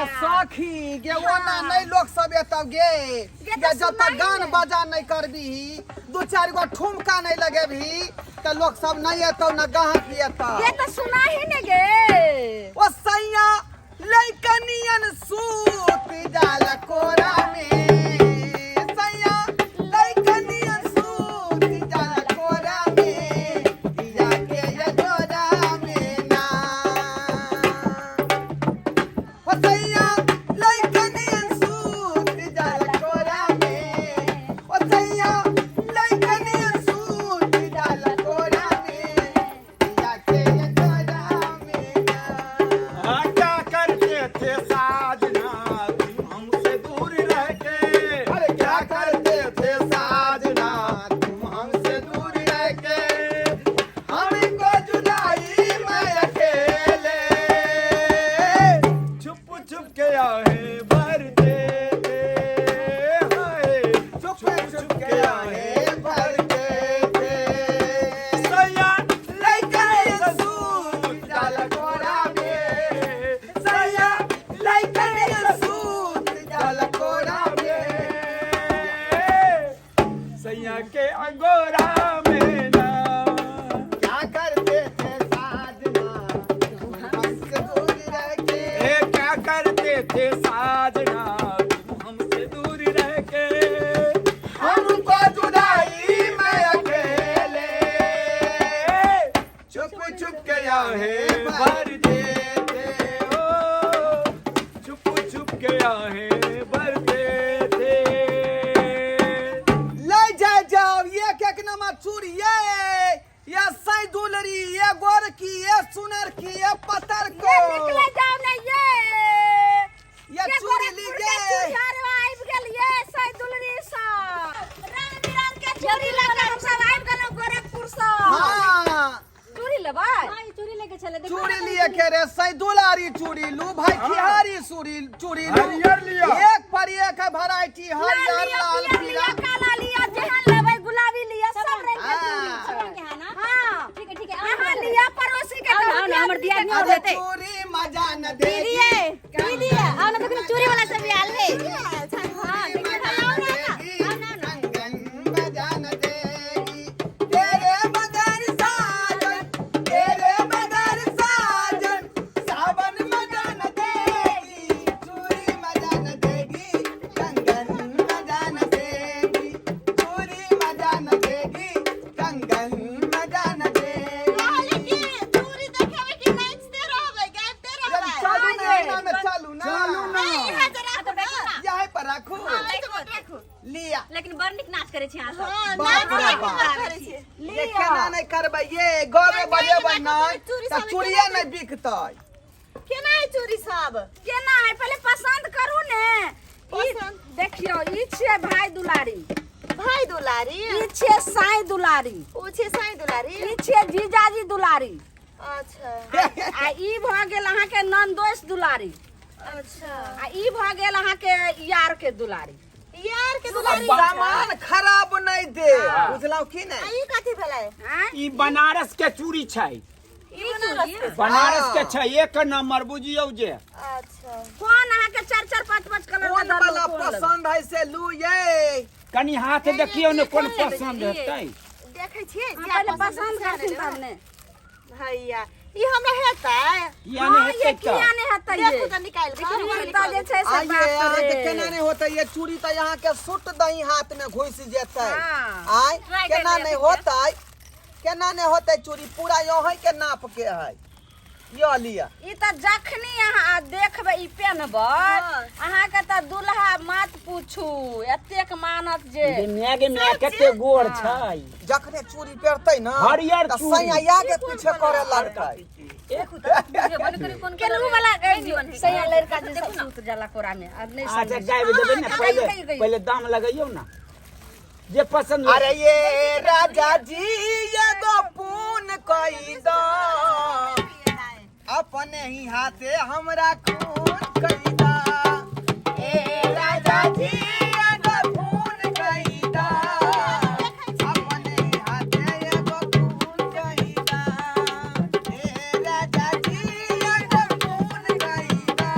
गे सखी गे ओना नहीं लोग सब एतौ गे। गे गे तऽ जब तक सुनाही गान ने। बजा नहीं करबीही, दू चार गो ठुमका नहीं लगेबही त लोग सब नहीं एतौ न गाहक एतौ। गे तऽ सुनाही ने गे। ओ सैया लैकनियन सूत जाल कोरा में, सैया लैकनियन सूत जाल कोरा में, दिया के यजोरा में ना। ओ सैया लैकनियन सूत जाल कोरा में, ओ सैया लैकनियन सूत जाल कोरा में, दिया के यजोरा में ना। हाँ, क्या करते थे साजना तुम हमसे दूर रह के? अरे क्या करते थे साजना तुम हमसे दूर रह के, हमको जुदाई में अकेले छुप छुप के आहे भरते थे, हाय छुप छुप के आहे भरते थे। सैया लैकन सूत जाल कोरा में, सैया लैकन सूत जाल कोरा में, सैया के अंगोरा में ना। क्या करते थे साजना तुम हमसे दूर रह के? ए क्या करते थे साजना तुम हमसे दूर रह के, हमको जुदाई में अकेले छुप छुप के आहे भर देते हो, छुप छुप के आहे भर देते। ले जाए जाओ एक एक नमा चूड़ी ये ये सई दुलरी ये गोरकी ये सुनर की ये पतर को ये निकले जाओ ने ये। ये ये चूड़ी गोरखपुर के लीजिए। चूड़ियार आबि गेल ये सई दुलरी सँ। रंग बिरंग के चूड़ी लऽ कऽ हमसब आबि गेलहुँ गोरखपुर सँ। हाँ चूड़ी लेबै? हाँ, ई चूड़ी लेके छलै देखो। चूड़ी लिए के रे सई दुलारी चूड़ी लू भाई, खिहारी चूड़ी चूड़ी लू। हरियर लिया। एक पर एक है वैरायटी, लाल हरियर लिअ, लाल पियर पीला। लिअ, काला लिअ, जेहन लेबै, गुलाबी लिअ, सब रंग के चूड़ी हाँ। छै। सब रंग के है ना? हाँ। ठीक है, ठीक है, आओ अहाँ ना। लिअ, पड़ोसी के आओ ना, कहू आओ ना, हमर दियादनी दियादनी के और अरे देतै। चूड़ी मजा न देगी। दीदी ये, दीदी ये, आओ ना, देखो ना, चूड़ी वाला सब भी आयल है। हाँ, चूड़ी देखो ना, मजा आओ न ना, देगी, आओ ना, आओ ना। कंगन मजा न देगी, तेरे बगैर साजन, तेरे बगैर साजन, सावन मजा न देगी, चूड़ी मजा न देगी, कंगन मजा न देगी, चूड़ी मजा न देगी, कंगन मजा न देगी। चलू ना, एना में चलू ना। चलू ना। यहीं पर राखू लिया। लेकिन बड़ नीक नाच करै छी अहाँ सब। बाप रे बाप, ये केना नहीं करबै ये गबे बजेबै नहीं तऽ चूड़िए नहीं बिकतै। केना है चूड़ी सब? केना है पहिले पसंद करू ने। ई पसंद? देखियौ, ई छियै भाई दुलारी। भाई दुलारी। ई छियै साई दुलारी। ओ छै साई दुलारी। ई छियै जीजाजी दुलारी। अच्छा। आ ई भऽ गेल अहाँके ननदोस दुलारी। अच्छा। आ ई भऽ गेल अहाँके यार के दुलारी। यार के दुलारी। सामान खराब नहीं दे, बुझलौ की आ नहीं? ई कथी भेलै? आँय? ई बनारस के चूड़ी छै। ई बनारस के? बनारस के छै, एक नंबर बुझियौ जे। अच्छा। कोन अहाँके चारि चारि पाँच पाँच कलर के कोन धरलहुँ, वाला कोन लेबै? पसंद है से लू ये। कनी हाथ देखियौ ने कोन पसंद हेतै। देखै छियै। अहाँ जे पहिले पसंद पसंद करथिन तब ने। भैया ई हमरा हेतै? किया हाँ, नहि ये हेतै तऽ? किया नहि हेतै ये? देखू तऽ निकालि कऽ। ई तऽ जे छै से आइए बाप अहाँके रे। केना नहीं होतै ये चूड़ी तऽ अहाँके सुट दही हाथ में घुसि जेतै। हाँ। आय Try केना कर नहीं लिअ। होतै, केना नहीं होतै चूड़ी पूरा यहीं के नाप के है। यो लिअ। ई तऽ जखनी अहाँ देखबै ई पेनबै, अहाँके तऽ दुल्हा मत पूछू एतेक मानत जे गे माय गे माय, कते गोर छै। जखने चूड़ी पेरतै ना हरियर तऽ चूड़ी। सैया या के पीछे करे लगतै। केलहु वाला सैया लड़का जे सब सुत जाला कोरा में अब नहीं अच्छा समझ। गाबि देबै ने हाँ, पहिले। कहियो, कहियो। पहिले दाम लगैयौ ने जे पसंद। अरे ये राजा जी एगो पून कई दो, अपने ही हाथे हमरा खून कई दो। ए राजा जी एगो खून कई दो, अपने ही हाथे एगो खून कई दो। ए राजा जी एगो खून कई दो,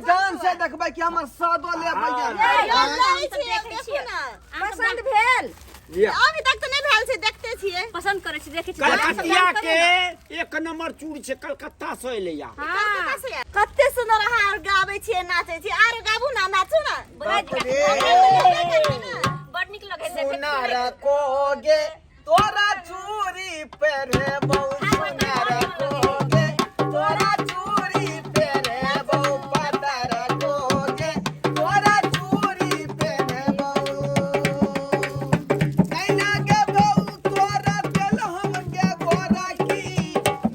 डांस से देखबै कि हमर सादो लेबै हाँ। या हम नहि? जाइ छियै, देखू ने। पसंद भेल? लिअ। अभी तक तऽ नहि भेल छै, देखते छियै। पसंद करै छी, देखै छी। कलकतिया के एक नंबर चूड़ी छै, कलकत्ता से एलै या। हाँ। कते सुंदर अहाँ आर गाबै छियै, नाचै छियै। आर गाबू ना, नाचू ना। बाप रे। बड़ नीक लगै छै। सुनार कोगे तोरा चूड़ी पहिरेबौ, सुनार कोगे तोरा चूड़ी पहिरेबौ, पातर कोगे तोरा चूड़ी पहिरेबौ। नहीं लागे बहू तोरा तेल हमके गोरा की,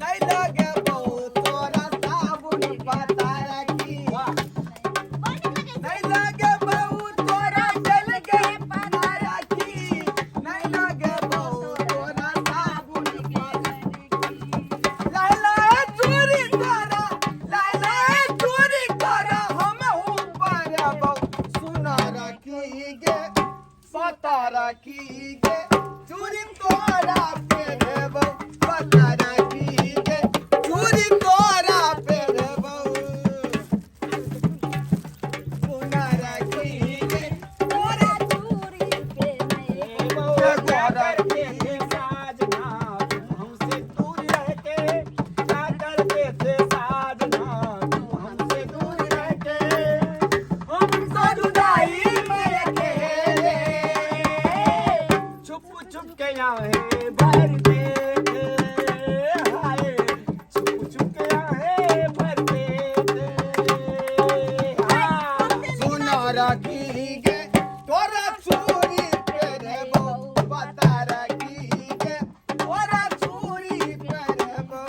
नहीं लागे बहू तोरा साबुन पातर की, नहीं लागे बहू तोरा तेल के पातर की, नहीं लागे बहू तोरा साबुन पातर की। लाला चूड़ी तोरा, लाला चूड़ी तोरा हम ऊपर बहू, सुना रखी गे पता रखी गे, चूड़ी तोरा पहिरेबौ, पता रखी गे, चूड़ी तोरा पहिरेबौ, सुना रखी गे तोरा चूड़ी पेने क्या करते थे साजना तुम हमसे दूर रहते, क्या करते थे साजना तुम हमसे दूर रहते, हम तो जुदाई में अकेले छुप छुप के आहे भरते थे, हाय छुप छुप के आहे भरते थे, हाँ। सुना रखी गे तोरा चूड़ी पहिरेबौ, पता रखी गे तोरा चूड़ी पहिरेबौ।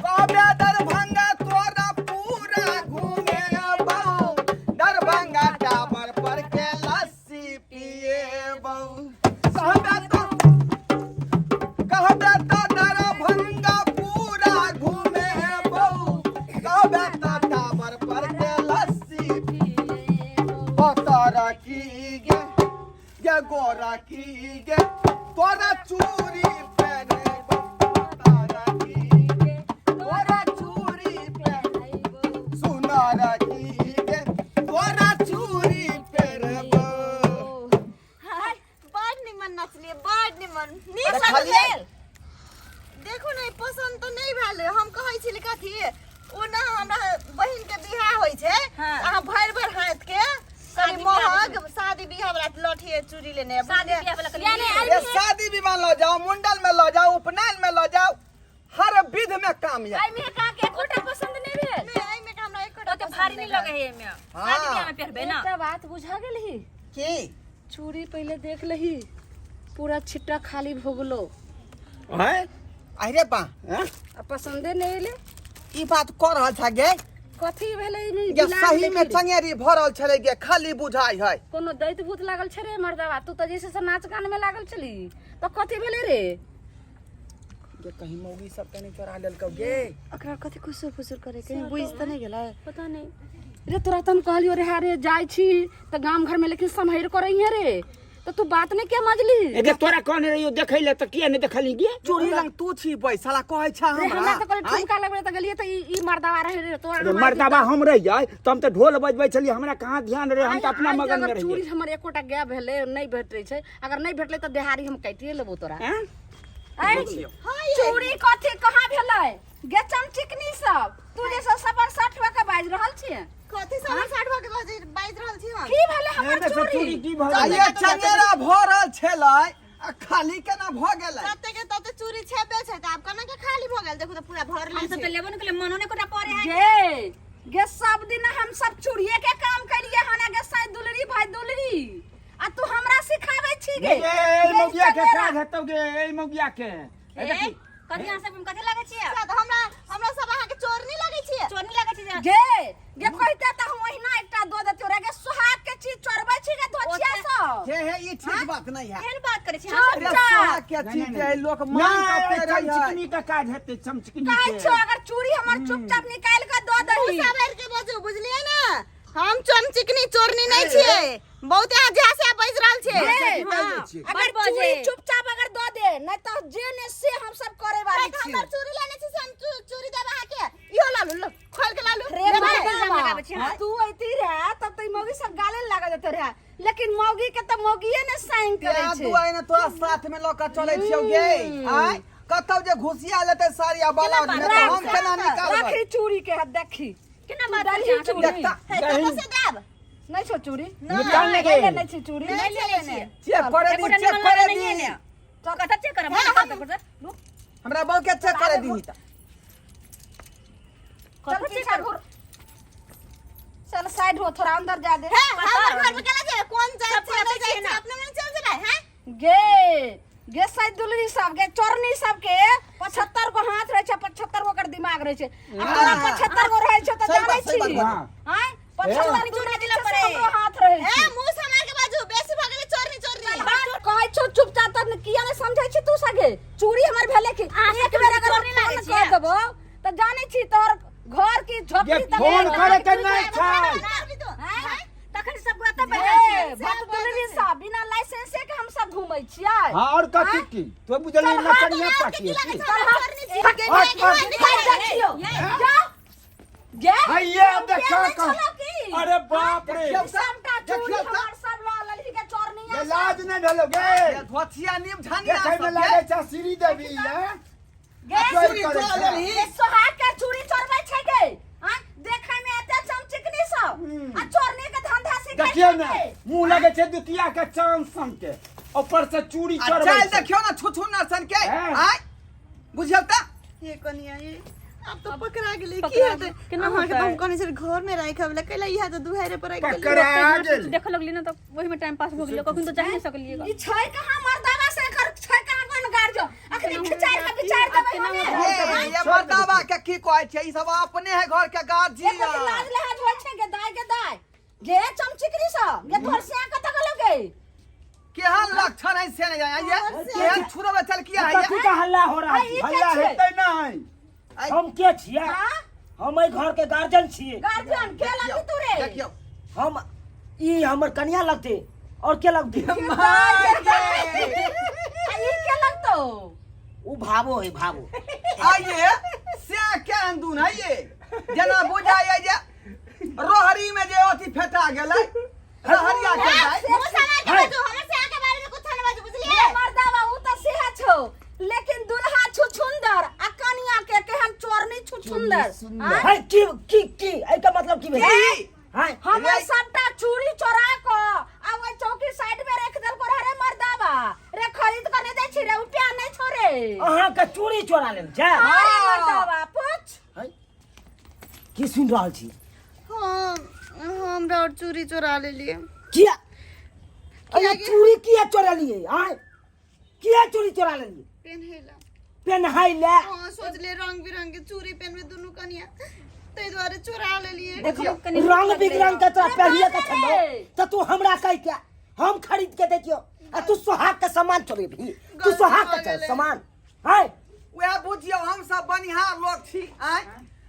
कहबे दरभंगा तोरा पूरा घुमेबौ, दरभंगा टावर पर के लस्सी पिएबौ। कहबे तो कहबे तो दरभंगा पूरा घुमेबौ, कहबे तो टावर पर के लस्सी पता की गे गे गोरा की गे तोरा चूड़ी पहिरेबौ, पता की गे तोरा चूड़ी पहिरेबौ, सुनारा की गे तोरा चूड़ी पहिरेबौ। बड़ निमन नचलियै, बड़ निमन, नीक देखलियै? लागल। देखू ने, पसंद तऽ नहि भेल। हम कहै छली कथी, ओ ना हमरा बहिन के बियाह होइ छै, हाँ। अहाँ भरि भरि हाथ के कनि शादी बियाह। महग शादी बियाह वाला लठिए चूड़ी लेने आयब, शादी बुझलियै? बियाह वाला कनि। यानी ये शादी विवाह लऽ जाओ, मुंडन में लऽ जाओ, उपनयन में लऽ जाओ, हर विध में काम या। एहिमे का के एकोटा पसंद नहीं भेल? नहि, एहिमे के हमरा एकोटा ओते पसंद भारी नहीं भेल। लगे है एमे। शादी बियाह में पहिरबै ना। एकटा बात बुझा गेलही? की? चूड़ी पहले देख लही, पूरा छिट्टा खाली भो गेलो। हैं? अरे बा। हैं? आ पसंदे नहीं एले। ई बात कऽ रहल छ गे? कथी भेलै एहिमे? गे बिलान सही में देखी रे। चंगेरी भरल छलै गे, खाली बुझाइ है। कोनो दैत भूत लागल छै रे मर्दवा? तू तऽ जैसे से नाच गान में लागल छली, तऽ कथी भेलै रे? गे कहीं मौगी सब के नहीं चोरा लेलकौ गे? ओकरा कथी खुसुर फुसुर करे, कहीं बुझि तऽ नहि गेलै? पता नहीं रे। तोरा तऽ हम कहलियो रे, रे जाइ छी तऽ गाम घर में, लेकिन सम्हरि करै है रे, तऽ तू बात नहीं के मजली। एगे तोरा कहने रहियो देखै ले, तऽ किया नहि देखली गे? चूड़ी लंग तू छी बैसल आ कहै छ रे हमरा? हमरा तऽ कहले आँय? ठुमका लगबे तऽ गेलियै तऽ ई ई मर्दवा रहे रे तोरा। अरे मर्दाबा हम रहियै तऽ हम तऽ ढोल बजबै छलियै, हमरा कहाँ ध्यान रहे? हम तऽ अपना आइ मगन में अगर रहियै। चूड़ी हमर एकोटा गायब भेलै, नहि भेटै छै, अगर नहि भेटलै तऽ देहारी हम काटिए लेबो तोरा। हैं? ऐ, चूड़ी कथी कहाँ भेलै गे चमचिकनी सब? तू जे सब सबर 60 के बाजि रहल छियै। कथी सवा 60 के बाजि रहल छी हम? की भेलै हमर एहिमे से चूड़ी? चूड़ी की भऽ आ गेलै? ये चंगेरा भरल छलै आ खाली केना भऽ गेलै? तते के तते चूड़ी छेबे छै, तऽ आब केना के खाली भऽ गेल? देखू तऽ पूरा भरले हम सब छै। तऽ लेबो ने केलियै, मनो ने कोटा पड़े है। गे गे सब दिन हम सब चूड़िए के काम करिए हन गे साई दुलरी भाई दुलरी, आ तू हमरा सिखाबै छी गे? गे, एहि गे मौगिया के चंगेरा। काज हेतौ गे, एहि मौगिया के। ए ए, देखी। कथी अहाँ सब हम कथी लागै छियै? तऽ हमरा हमरा सब अहाँके चोरनी लगै छियै? चोरनी लागै छै जे। गे गे कहिते तऽ हम ओहिना एकटा दऽ देतियौ रे। गे सोहाग के चीज चोरबै छी गे धोछिया सब? हे हे, ई ठीक बात नहीं है। केहन बात करै छी चुप अहाँ सब? अरे चाप। सोहा के चीज जे है, लोक मांग नहि, के एहि पेरै है। चमचिकनी के काज हेतै, चमचिकनी कहै के। छियौ अगर चूड़ी हमर चुपचाप निकालि कऽ दऽ दही। सबर के बजू, बुझलियै ने? हम चमचिकनी चोरनी नहि छियै। बहुत अहाँ जे से बाजि रहल छियै। गे, हाँ। अगर बड़ चूड़ी बजे। चुपचाप अगर दऽ दे, नहीं तऽ जे ने से हम सब करे वाली तऽ छी। हमर चूड़ी लेने छी से हम चूड़ी देब अहाँके। इहो लालू, लो खोल के लालू। रे लेबै? मर्दवा। इल्जाम लगाबै। छी अहाँ? तू ऐती रहे तब तो मौगी सब गाले लगा देते रहे, लेकिन मौगी के तो मौगीए ने साइन करे तेरा छै। दुआरे ने तोरा साथ में लऽ के चलै छियौ गे। आय कतौ जे घुसिया लेतै साड़िया ब्लाउज में तऽ हम केना निकालबै? राखी चूड़ी के हाथ देखी। केना बात डाली करै छी अहाँ? चूड़ी। देखता। हे, कतऽ से देब? नहीं छो चूड़ी। निकाल ने नहीं गे। नहीं छी चूड़ी। नहीं लेने छियै। चेक करे दी, एकोटा चेक निमन करे लगै नहिये दी। ने। कतऽ चेक करब? हमरा हाथ पकड़, रुक। हमरा बहू के चेक करे दी तऽ। चल कतऽ चेक पीछा करब? घुर, चल साइड हो, थोड़ा अंदर जा दे। हे, हमर घर में केना जेबै? कोन जाइत सब छै, नहि पूरा जाइत छै, ना। अपने मने चल जेबै, हैं? गे गे साइड दुलरी सब गे चोरनी सब के 75 गो हाथ रहे छै, 75 गो ओकर दिमाग रहे छै। आ तोरा 75 गो रहे छै तऽ सही जानै बात, सही छी। बात। आँय 75 चोरनी चूड़ी दिला दिला पड़े। पड़े हाथ रहे हे, छै। मुँह सम्हार के बाजू, बेसी भऽ गेलै चोरनी चोरनी। कहै छौ चुपचाप तऽ किया नहि समझै छी तू सगे? चूड़ी हमर भेलै कि अहाँ एक बेर अगर चोरनी फोन लागै कऽ छियै? देबौ तऽ जानै छी तोहर घर की झोपड़ी ये तक फोन करे के नहि छै। आँय? तखन सब गोटा बैठल छियै। भटदुलरी सब बिना लाइसेंसे के हम सब घूमै छियै। हाँ और कथी की तो बुझलियै चल, नचनिया पार्टी है की? चल हट, हट, हट। निकाल देखियौ जाओ गे। हैया देखा नहीं का छलो की? अरे बाप रे। देखियौ तऽ, सबटा चूड़ी देखियौ तऽ। हमर सब लऽ लेलही के चोरनिया ये सब। लाज नहि भेलो गे। ये धोथिया नीम झनिया देखै में सब लागै गे। छै श्री देवी हैं। गे चोरी चूड़ी करै चोरा छै। लेलही। ये सोहाग के चूड़ी चोरबै छै गे। आँय देखै में एते चमचिकनी सब आ चोरनी के धंधा सिखै देखियौ छै ने गे। मुंह लगै छै दुतिया के चांद सन के, ऊपर से चूड़ी आ चोरबै चालि छै। देखियौ ने छुछुन सन के। हैं। आय बुझियौ तऽ। हे कनिया, ये आब तऽ पकड़ा गेलै, की पकड़ा हेतै? गेलै, केना अहाँके तऽ होतै? हम कहने छलियै घर में राखब लै, कैला इएह तऽ दुहारे पर राखि देलियै। पकड़ा गेल। देखऽ लगलियै ने तऽ ओहिमे टाइम पास भऽ गेलै, कखन तऽ जाहि नहि सकलियै। ई छै कहाँ मर्दावा से एकर छै कहाँ कोन गार्जियन? अखनी खिचाइ के विचार देबै हमे। ये ये मर्दावा के की कहै छै? ई सब अपने है घर के गार्जियन। एको दिन लाज लिहाज होइ छै गे दाय? गे दाय गे चमचिकरी सब गे, तोहर सिया कतऽ गेलौ गे? केहन लक्षण है से नहीं जाने ये केहन छुरबे चल किया है कथी ये? का हल्ला हो रहा आ, है? ई के हल्ला छै? हेतै नहि। आइ हम के छियै? हाँ? हम एहि घर के गार्जियन छियै। गार्जियन के लगती तू रे? देखियौ हम ई हमर कनिया लगते और के लगते? माय गे। आ ई के लगतो? उ भावो है भावो। आइए से केहन दून है ये, जेना बुझाइए जे रोहरी में जे अथी फेटा गेलै रहरिया के दाइ। मुँह सम्हार के बाजू, हमर से आके बारे में कुछ नहि बाजू, बुझलियै? रे मर्दावा उ तऽ सेहे छौ, लेकिन दुल्हा छुछुंदर आ कनिया के केहन चोरनी छुछुंदर। आँय? है की की की एहि के मतलब की भेल? की? हैं? हमर रे- सबटा चूड़ी चोरा क आ ओहि चौकी साइड में रख देलको रहे रे मर्दावा रे, खरीद के नहीं दै छी रे, रुपया नहीं छौ रे। अहाँ के चूड़ी चोरा लेल छै? अरे मर्दावा पूछ। है? की सुनि रहल छी? हम हमरा और चूड़ी चोरा लेलियै। किया? अरे चूड़ी किया चोरलियै? आँय किया चूड़ी चोरा लेलियै? पेन्है ला। पेन्है ले? हाँ, सोचलियै रंग बिरंग के चूड़ी पेन्हबै दुनू कनिया, ताहि दुआरे चोरा लेलियै। देखो कनि रंग बिरंग के तोरा पहिरिए के छलो तऽ तू हमरा कहि के हम खरीद के दैतियौ आ तू सोहाग के सामान चोरेबही? तू गलती सोहाग भऽ के गेलै। सामान है? वएह बुझियौ हम सब बनिहार लोग छी, आँय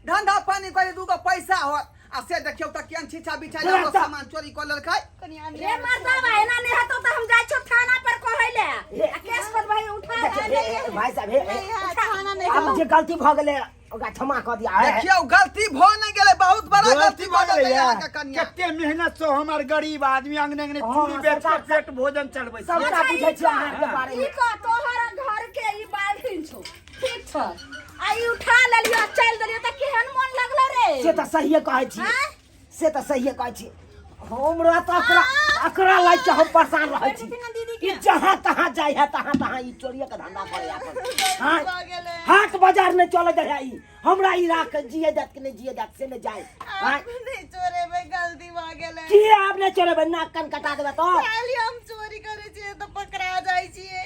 धंधा पानी करी दूगो पैसा होत आ से देखियौ तऽ केहन छीछा बिछा तोरा लोग तऽ- सामान चोरी कऽ लेलकै। कनिया रे मर्दावा एना नहीं हेतौ तऽ हम जाइ छौ थाना पर कहै ले हे। आ केस करबै उठा। देखियौ, हे, हे, भाई साहब हे, हे, नहीं है, खाना नहीं आब जे गलती भऽ गेलै ओकरा क्षमा कऽ दिया। हे, हे। देखियौ गलती भऽ नहि गेलै, बहुत बड़ा गलती भऽ गेलै गेलै अहाँके कन्या। कते मेहनत से हमार गरीब आदमी अंगने अंगने हाँ, चूड़ी बेच के सरकार- पेट भोजन चलबै छै। सबटा बुझै छी अहाँके बारे ई में। कह तोहर घर के ई बाल्टीन छौ, ठीक छौ, आ ई उठा लेलियो आ चलि देलियो तऽ केहन मन लगलो रे? से तऽ सहिए कहै छी। आँय? से तऽ सहिए कहै छी, हमरा तऽ अकरा अकरा लागि के हम परेशान रहै छी। ई जहाँ तहाँ जाइ है तहाँ तहाँ ई चोरिए के धंधा करे अपन। हाँ, भऽ गेलै। हाट बाजार नहि चले दै है ई। हमरा ई राख जिए देत कि नहि जिए देत से नहि जाय। हाँ, आब नहि चोरेबै, गलती भऽ गेलै। की आब नहि चोरेबै? नाक कान कटा देबै तऽ। खाली हम चोरी करै छियै तऽ पकड़ा जाइ छियै,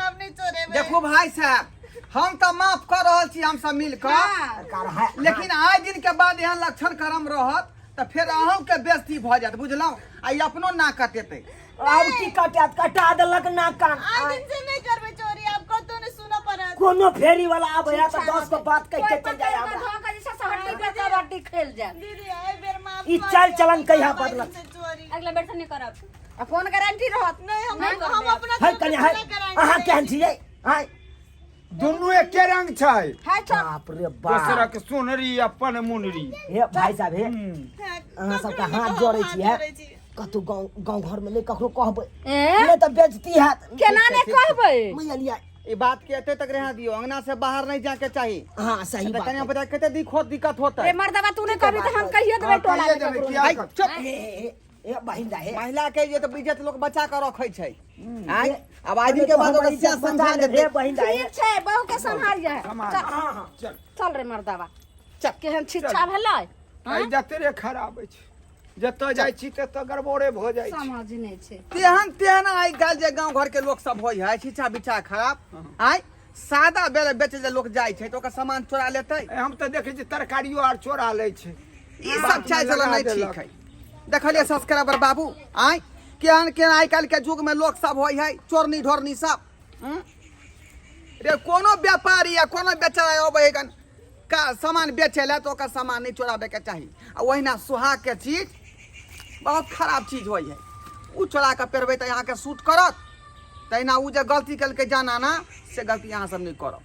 आब नहि चोरेबै। देखू भाई साहब, हम तऽ माफ कऽ रहल छी हम सब मिल कऽ, सरकार है, लेकिन आइ दिन के बाद एहन लक्षण करम रहत तऽ फेर अहूँ के बेइज्जती भऽ जायत, बुझलहुँ? आ ई अपनो नाक कटेतै। आब की कटात? कटा देलक नाक कान। आइ दिन से नहि करबै चोरी, आब कतौ नहि सुनऽ पड़त। कोनो फेरी वाला आबै है तऽ 10 गो बात कहि कोइ के चलि पकड़ि जाय कऽ हमरा। धऽ कऽ जे छै से हड्डी पर कबड्डी खेल जायत। दीदी, एहि बेर माफ ई कऽ चालि दियौ, चलन कहिया आब आइ दिन बदलत? से चोरी। अगला बेर से नहि करब। आ कोन गारंटी रहत? नहि, हम अपना है तरफ से कन्या है, पूरा गारंटी अहाँ दै केहन छी। छियै? आँय दुनू एके रंग छै। है चल। बाप रे बाप। दोसरक सोनरी अपन मुनरी। हे भाई साहब, हे अहाँ सबके हाथ जोड़ै छी, हे हाथ जोड़ै छी। कतौ गाँव गाँव घर में नहीं ककरो कहबै, ए? नहीं तऽ बेइज्जती हैत। केना ने कहबै? बुझलियै? ई बात के एते तक रहने दियो, अंगना से बाहर नहीं जाके चाही। हाँ, सही तऽ बात कनिया है। बच्चा कते दिक्कत होतै। रे मर्दबा, तू नहीं कहबी तऽ हम कहिए देबै टोला में कहिए देबै, ककरो। किया आई, करतै? चुप। हे, हे, हे, बहिन दा, हे। महिला के जे तऽ इज्जत लोक बचा के रखै छै। आँय, आब आदमी के बाद ओकरा इज्जत से बचा समझा ले, देतै। हे बहिन दा, हे। ठीक छै, बहू के सम्हारिए। सम्हार। चल। हाँ, हाँ। चल। चल रे मर्दबा। चल। केहन शिक्षा भेलै? आइ जतरे खराब अछि, जतऽ जाइ छी ततऽ गड़बड़े भऽ जाइ छै। समझ नहि छै। तेहन तेहन आइ काल्हि जे गाँव घर के लोक सब होइ है, छिछा बिछा खराब। आइ सादा बेल बेचे जे लोक जाइ छै तऽ ओकर सामान चोरा लेतै। ए, हम तऽ देखै छी तरकारियो आर चोरा लै छै। ई सब चाय लगा चलन नहि देलक। ठीक है। देखलियै सब्सक्राइबर बाबू, आइ केहन केहन आइ काल्हि के युग में लोक सब होइ है, चोरनी ढोरनी सब। हम्म? रे कोनो व्यापारी या कोनो बेचारा अबै है कन का सामान बेचै लए तऽ ओकर सामान नहि चोराबैके चाही। आ ओहिना सुहागके चीज बहुत खराब चीज होइ है, ओ चोरा कऽ पेरबै तऽ अहाँके सूट करत। तहिना ओ जे गलती केलकै जनाना, से गलती अहाँ सब नहि करब।